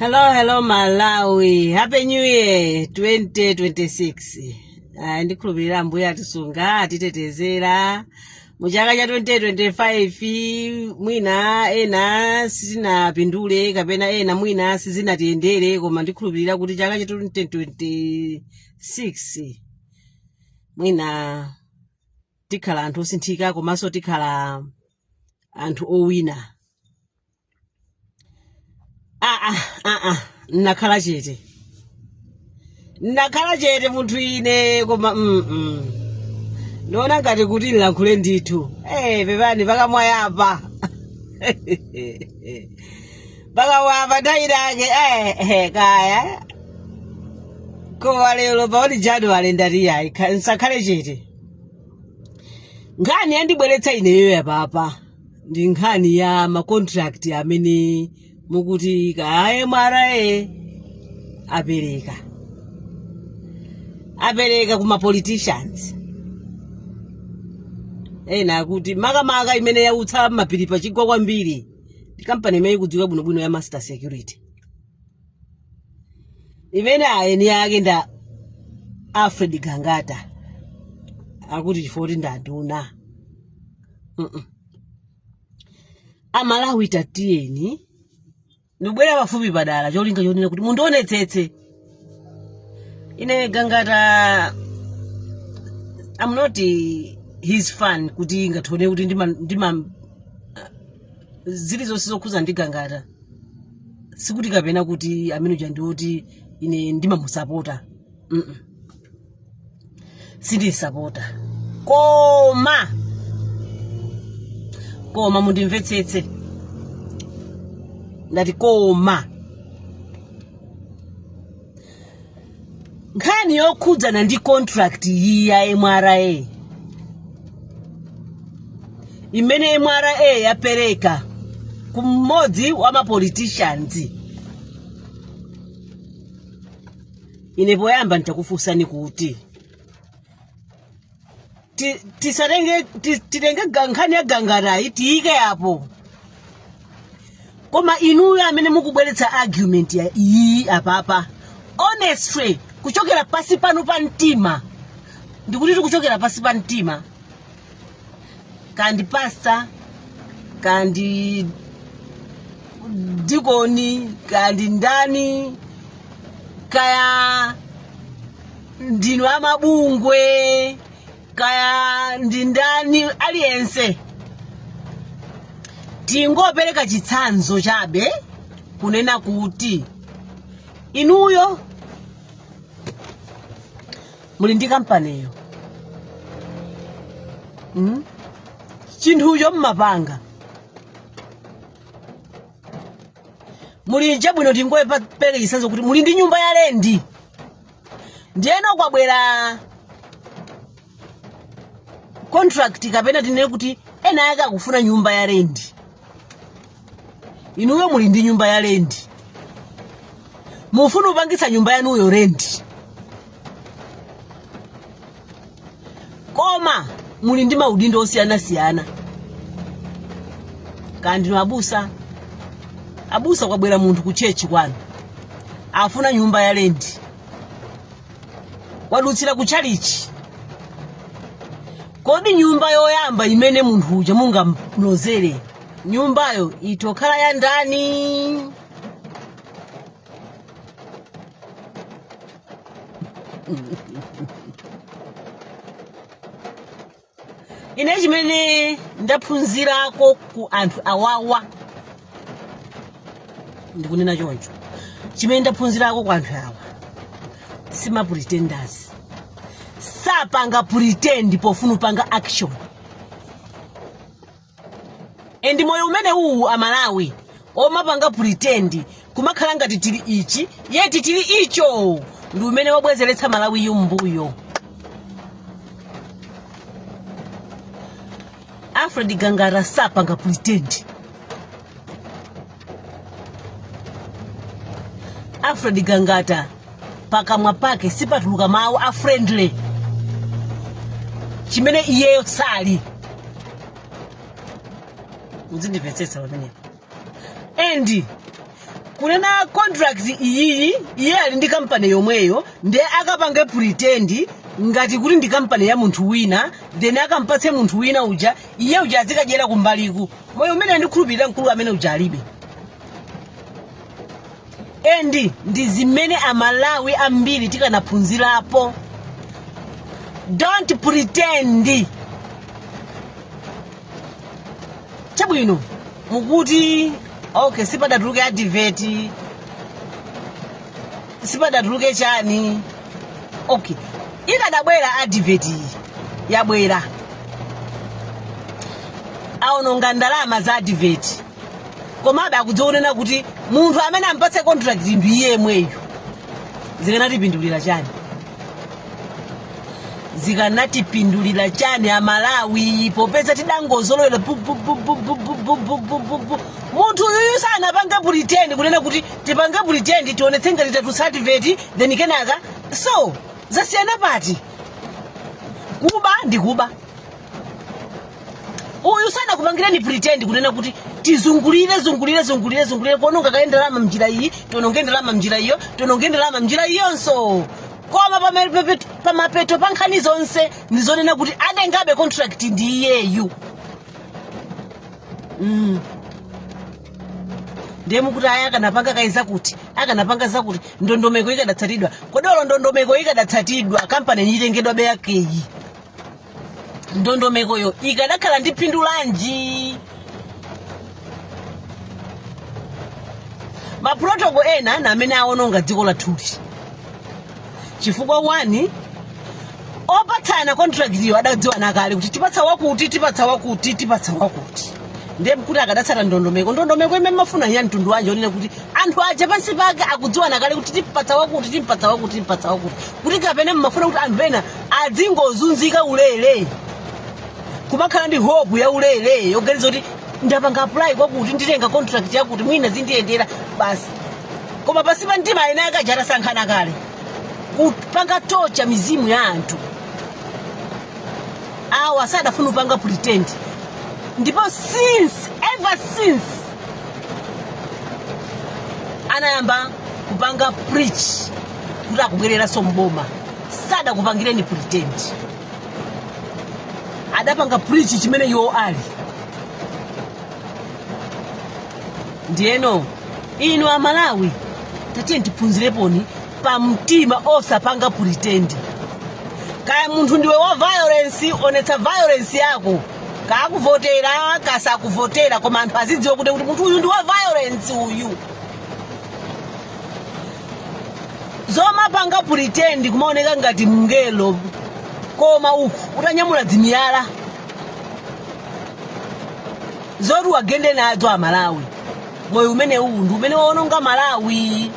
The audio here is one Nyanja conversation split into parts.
Hello, hello Malawi. Happy New Year 2026. Ah, ndikhulupirira Ambuye atisunga, atitetezera. Mu chaka cha 2025 mwina ena sitinapindule kapena ena mwina sizinatiyendere, koma ndikhulupirira kuti chaka cha 2026 mwina tikhala anthu osinthika komanso tikhala anthu owina. Aa, aa, nakhala chete, nakhala chete munthu ine, koma ndiona ngati kuti ndilankhule ndithu. Pepani, pakamwa yapa, pakamwa apa nthawi yake kaya. Koma lero pa 1 January ndati yayi, nsakhale chete. Nkhani yandibweretsa ineyo yapapa ndi nkhani ya macontract amene mukuti ka MRA apereka kuma politicians ena, akuti makamaka imene yautsa mapiri pachigwa kwambiri ndi kampani imene ikudziwika bwinobwino ya Master Security, imene aeni ake nda Alfred Gangata, akuti chifukwa kuti ndanduna. Amalawi, tatiyeni, ndikubwera pafupi padala cholinga chonena kuti mundionetsetse ine. Gangata, I'm not his fan kuti ngathione kuti ndima zilizonse zokhuza ndi Gangata, sikuti kapena kuti amene uja ndiwoti ine ndimamusapota. Sindisapota, koma mundimvetsetse, ndati koma nkhani yokhudzana ndi contract iyi ya MRA imene MRA yapereka ku mmodzi wa ma politicians, ine poyamba nditakufunsani kuti tisatenge titenge nkhani ya Gangatayi tiyike apo, koma inuyo amene mukubweretsa argument ya iyi apapa, honestly, kuchokera pasi panu pa mtima, ndikuti tikuchokera pasi pa mtima, kandi pastor, kandi dikoni, kandi ndani, kaya ndinu amabungwe, kaya ndi ndani aliyense, tingopereka chitsanzo chabe kunena kuti inuyo muli ndi kampaniyo, Chinthucho mmapanga muli chabwino, tingopereka chitsanzo kuti muli ndi nyumba ya lendi, ndiyeno kwabwera contract kapena tinene kuti ena ake akufuna nyumba ya lendi. Inuyo muli ndi nyumba ya lendi, mufuna upangitsa nyumba yanuyo rendi, koma muli ndi maudindo osiyanasiyana, kaya ndinu abusa. Abusa, kwabwera munthu ku church kwanu, afuna nyumba ya lendi, wadutsira ku chalichi. Kodi nyumba yoyamba imene munthu uja mungamlozere, nyumbayo itokhala ya ndani? Ine chimene ndaphunzirako ku anthu awawa, ndikunena choncho, chimene ndaphunzirako ku anthu awa, sima pretenders, sapanga pretend pofuna upanga action. And moyo umene uwu, Amalawi, omapanga pretend, kumakhala ngati tili ichi yeti tili icho, ndi umene wabwezeretsa Malawiyu mbuyo. Alfred Gangata sapanga pretend. Alfred Gangata pakamwa pake sipatuluka mawu a friendly chimene iyeyo sali. Muzindimvetsetsa pamenepo. And Kunena contract iyiyi, iye ali ndi kampani yomweyo, ndiye akapange pretend ngati kuti ndi kampani ya munthu wina, then akampatse munthu wina uja, iye uja azikadyera kumbaliku. Moyo umene ndikhulupirira mkulu amene uja alibe. And ndi zimene Amalawi ambiri tikanaphunzirapo. Don't pretend. Chabwino, mukuti okay, sipadatuluke advert, sipadatuluke chani. Okay, ikadabwera advert iyi, yabwera, aononga ndalama za advert, komabe akudziwa kuti munthu amene ampatse contract ndi iye yemweyo. Zikanatipindulira chani? Zikanatipindulira chani Amalawi, popeza tidangozolowera pu- pu- pu- pu- pu- pu- pu- pu- pu- pu- pu. Munthu uyuyu sanapange pretend kunena kuti tipange pretend, tionetse ngati tatulutsa advert, then kenaka. So zasiyana pati? Kuba ndi kuba. Uyu sanakupangireni pretend kunena kuti tizungulire, zungulire, zungulire, zungulire, kuononga kaye ndalama mnjira iyi, tiononge ndalama mnjira iyo, tiononge ndalama mnjira iyonso, koma pamapeto pa nkhani zonse ndizonena kuti atengabe contract ndi iyeyu. Ndiye mukuti aya akanapanga kaye zakuti, akanapanga zakuti, ndondomeko ikadatsatidwa. Kodi olo ndondomeko ikadatsatidwa, kampani itengedwa beyakeyi, ndondomekoyo ikadakhala ndi phindu lanji? Maprotocol ena na amene awononga dziko lathuli, chifukwa 1, opatsana contract iyo adadziwana kale kuti tipatsa wakuti, tipatsa wakuti, tipatsa wakuti. Ndiye kuti akadatsata ndondomeko, ndondomeko imene mafuna ya mtundu wanji onena kuti anthu aja pansi pake akudziwana kale kuti tipatsa wakuti, timpatsa wakuti, timpatsa wakuti, kuti kapena mmafuna kuti anthu ena adzingozunzika ulere, kumakhala ndi hope ya ulere yoganiza kuti ndapanga apply kwakuti, nditenga contract yakuti, mwina zindiyendera basi, koma pansi pa mtima ena akaja atasankhana kale kupanga torture mizimu ya anthu awa. Sadafuna kupanga pretend. Ndipo since, ever since anayamba kupanga preach kuti akubwereranso mboma, sadakupangireni pretend. Adapanga preach chimene iwo ali. Ndiyeno inu Amalawi, tatiye tiphunzireponi pa mtima osapanga pretend. Kaya munthu ndiwe wa violence, onetsa violence yako, kakuvotera kasakuvotera, koma anthu azidziwa kuti munthu uyu ndi wa violence uyu. Zomapanga pretend kumaoneka ngati mngelo, koma uku utanyamula dzimiyala zoti wagende nadzo Amalawi, moyo umene uwu ndi umene waononga Malawi.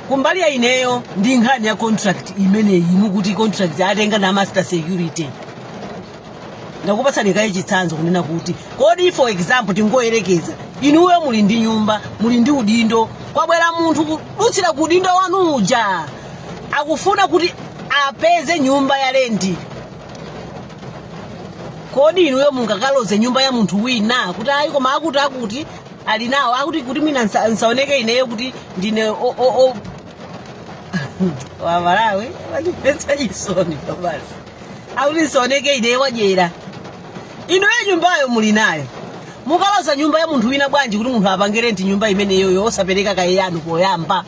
Kumbali ya ineyo ndi nkhani ya contract imeneyi, mukuti contract atenga na Master Security, ndakupatsani kaye chitsanzo kunena kuti kodi, for example, tingoyerekeza inuyo muli ndi nyumba, muli ndi udindo, kwabwera munthu kudutsira ku udindo wanu uja, akufuna kuti apeze nyumba ya lendi. Kodi inuyo mungakaloze nyumba ya munthu wina kuti ayi, koma akuti akuti ali nawo, akuti kuti mwina nsaoneke ineyo kuti ndine o, o, o. Wamalawi wandimvetsa chisoni basi. Akuti nsaoneke ineyo wadyera. Inuyo nyumbayo muli nayo, mukaloza nyumba ya munthu wina bwanji kuti munthu apange renti nyumba imeneyoyo osapereka kaye yanu poyamba?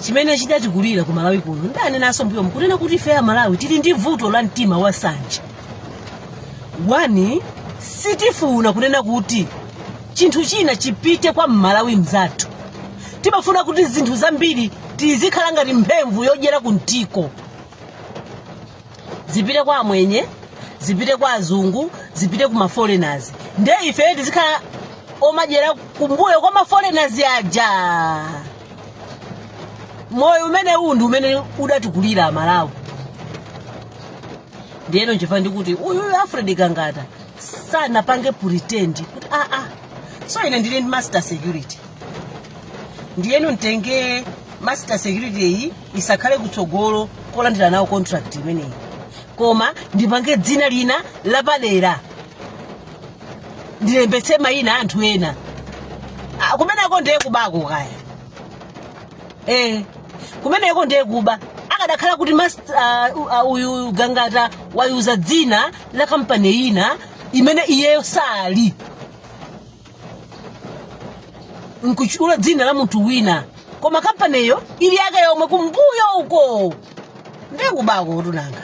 Chimene chidatikulira ku Malawi kuno, ndanenanso mbuyo mukunena kuti ife a Malawi tili ndi vuto la mtima wa sanje. One, sitifuna kunena kuti chinthu china chipite kwa Mmalawi mzathu. Timafuna kuti zinthu zambiri tizikhala ngati mphemvu yodyera ku mtiko, zipite kwa amwenye, zipite kwa azungu, zipite ku maforeigners, nde ife tizikhala omadyera kumbuyo kwa maforeigners aja. Moyo umene uwu ndi umene udatikulira Amalawi. Ndiyeno nchifukwa ndikuti uyuyu Alfred Gangata sanapange pretend kuti aa, so ine ndili ndi Master Security, ndiyeno nditenge Master Security iyi isakhale kutsogolo kolandira nawo contract imeneyi, koma ndipange dzina lina lapadera. Ndilembetse mayina a anthu ena. Ah, kumeneko ndiye kubako kaya. Kumeneko ndiye kuba. Akadakhala kuti uyu Gangata wayuza dzina la kampani ina imene iyeyo sali, nkuchula dzina la munthu wina, koma kampaniyo ili yake yomwe kumbuyo uko, ndiye kubako tunanga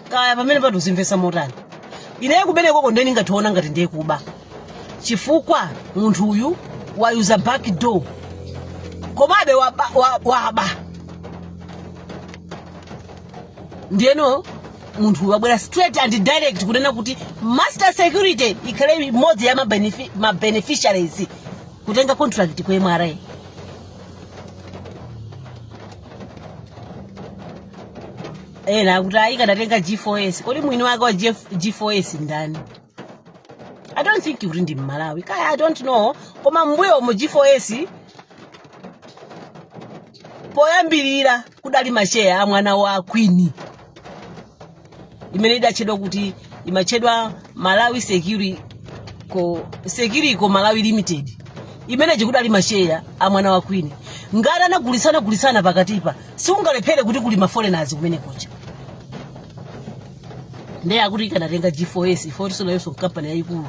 kaya. Pamene patuzimvesa motani? Ineyo kumenekoko ndiye ndingathiona ngati ndiye kuba, chifukwa munthu uyu wayuza back door, komabe waba, waba. Ndiyeno munthu uyu wabwera straight and direct kunena kuti Master Security ikhale imodzi ya ma beneficiaries kutenga contract ku MRA. Ena akuti ayi, kadatenga G4S. Kodi mwini wake wa G4S ndani? I don't think kuti ndi Mmalawi kaya, I don't know. Koma mbuyomo G4S poyambirira kudali masheya a mwana wa Queen, imene idatchedwa kuti imatchedwa Malawi Securico Malawi Limited, imene chikudali masheya a mwana wa Queen. Ngati anagulitsana gulitsana pakatipa, siungalephere kuti kuli ma foreigners kumene kuja. Ndiye akuti ikanatenga G4S ifotinso nayonso kampani yayikulu.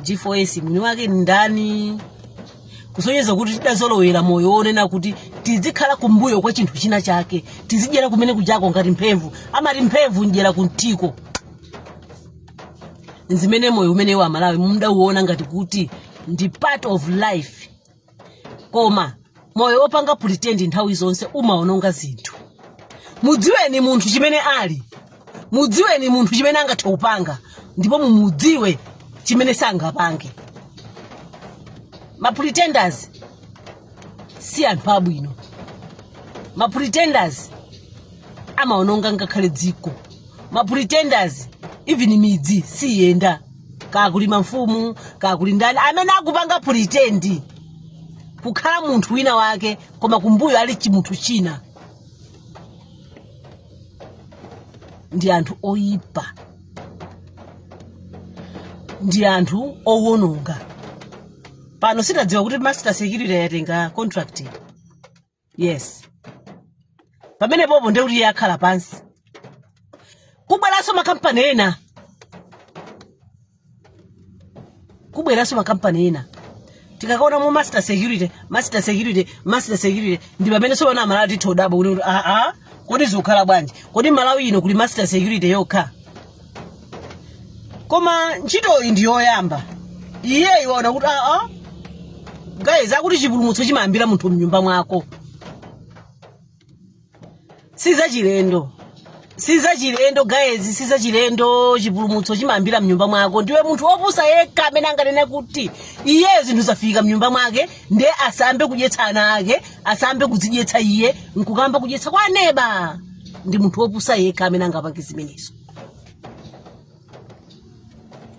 G4S mwini wake ndani? Kusonyeza kuti tidazolowera moyo wonena kuti tizikhala kumbuyo kwa chinthu china chake, tizidyera kumene kujako ngati mphemvu. Amati mphemvu ndyera kumtiko. Nzimene moyo umene wa Malawi mudauona ngati kuti ndi part of life, koma moyo wopanga pretend nthawi zonse umaononga zinthu. Mudziweni munthu chimene ali, mudziweni munthu chimene angathe kupanga, ndipo mumudziwe chimene sangapange. Ma pretenders si anthu abwino. Ma pretenders amaononga ngakhale dziko. Ma pretenders, even midzi siyenda, kakuli mafumu, kakuli ndani amene akupanga pretend kukhala munthu wina wake, koma kumbuyo ali chimunthu china, ndi anthu oyipa, ndi anthu owononga. Pano sitadziwa kuti Master Security yatenga contract. Yes, pamene popo ndiye kuti iye akhala pansi, kubweranso makampani ena, kubweranso makampani ena. Tikakaona mu Master Security, Master Security, Master Security, ndi pamene sopano Amalawi titha kudabwa kuti aa, kodi zikukhala bwanji? Kodi Malawi ino kuli Master Security yokha? Koma ntchitoyi ndi yoyamba. Iye iwaona kuti aa, guys, akuti chipulumutso chimayambira munthu mnyumba mwako. Sizachilendo, sizachilendo guys, sizachilendo. Chipulumutso chimayambira mnyumba mwako. Ndiwe munthu wopusa yekha amene anganene kuti iye zinthu zafika mnyumba mwake, ndiye asambe kudyetsa ana ake, asambe kudzidyetsa iye, nkukamba kudyetsa kwa neba. Ndi munthu wopusa yekha amene angapange zimenezo,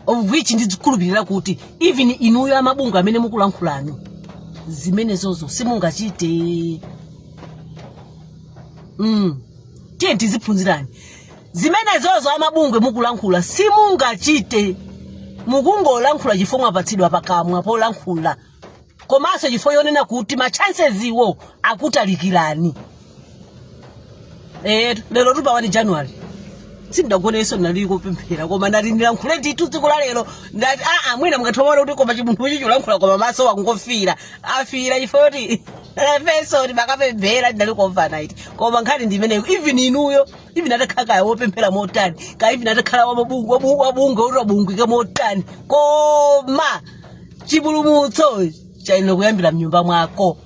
of which ndizikhulupirira kuti even inuyo amabungwe amene mukulankhulano zimenezozo simungachite. Tiye tiziphunzirani zimenezozo. Amabungwe mukulankhula simungachite, mukungolankhula chifukwa mwapatsidwa pakamwa polankhula, komanso chifukwa yonena kuti ma chances iwo akutalikirani. Lero tu pa 1 January sindagonenso, ndinali kupemphera, koma ndati ndilankhule ndithu tsiku la lero. Ndati aa, mwina mungathomaona kuti koma chimunthu ichi chulankhula, koma maso akungofira afira chifukwa kuti ifenso timakapemphera, ndinali ku overnight. Koma nkhani ndi imeneyo, even inuyo, even atakhala kaya wopemphera motani, kaya even atakhala wabungwe kuti wabungwike motani, koma chipulumutso chayenera kuyambira mnyumba mwako.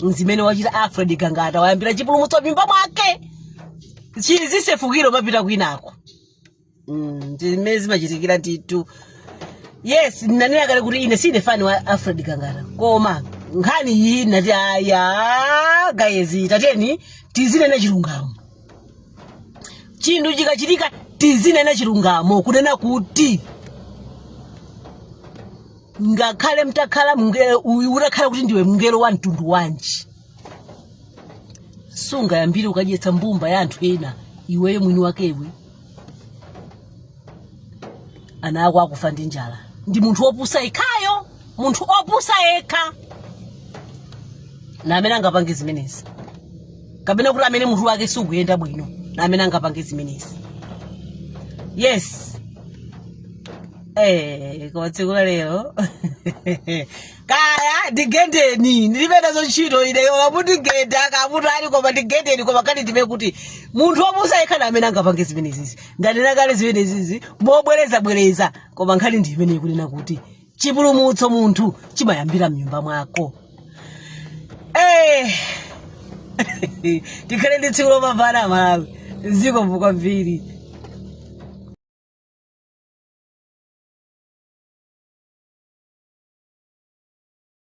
Zimene wachita Alfred Gangata, wayambira chipulumutso mnyumba mwake, chizisefukira umapita kwinako. Zimene zimachitikira ndithu. Yes, ndinanena kale kuti ine sine fan wa Alfred Gangata, koma nkhani iyi ndinati aya guys, tateni tizinena chilungamo. Chinthu chikachitika tizinena chilungamo, kunena kuti ngakhale mtakhala mngelo uyu, utakhala kuti ndiwe mngelo wa mtundu wanji, sungayambire ukadyetsa mbumba ya anthu ena iweyo mwini wakewe. Ana ako akufa ndi njala. Ndi munthu wopusa yekhayo, munthu opusa yekha na amene angapange zimenezi, kapena kuti amene mutu wake sukuyenda bwino na amene angapange zimenezi. Yes. Koma tsiku la lero kaya ndigendeni, ndilibe nazo ntchito ine kamundigenda kamutani, koma ndigendeni. Koma kani ndime kuti munthu wopusa yekha na amene angapange zimenezizi. Ndanena kale zimenezizi mobwerezabwereza, koma nkhani ndi imeneyi, kunena kuti chipulumutso munthu chimayambira mnyumba mwako. Tikhale ndi tsiku lopambana, Malawi. Zikomo kwambiri.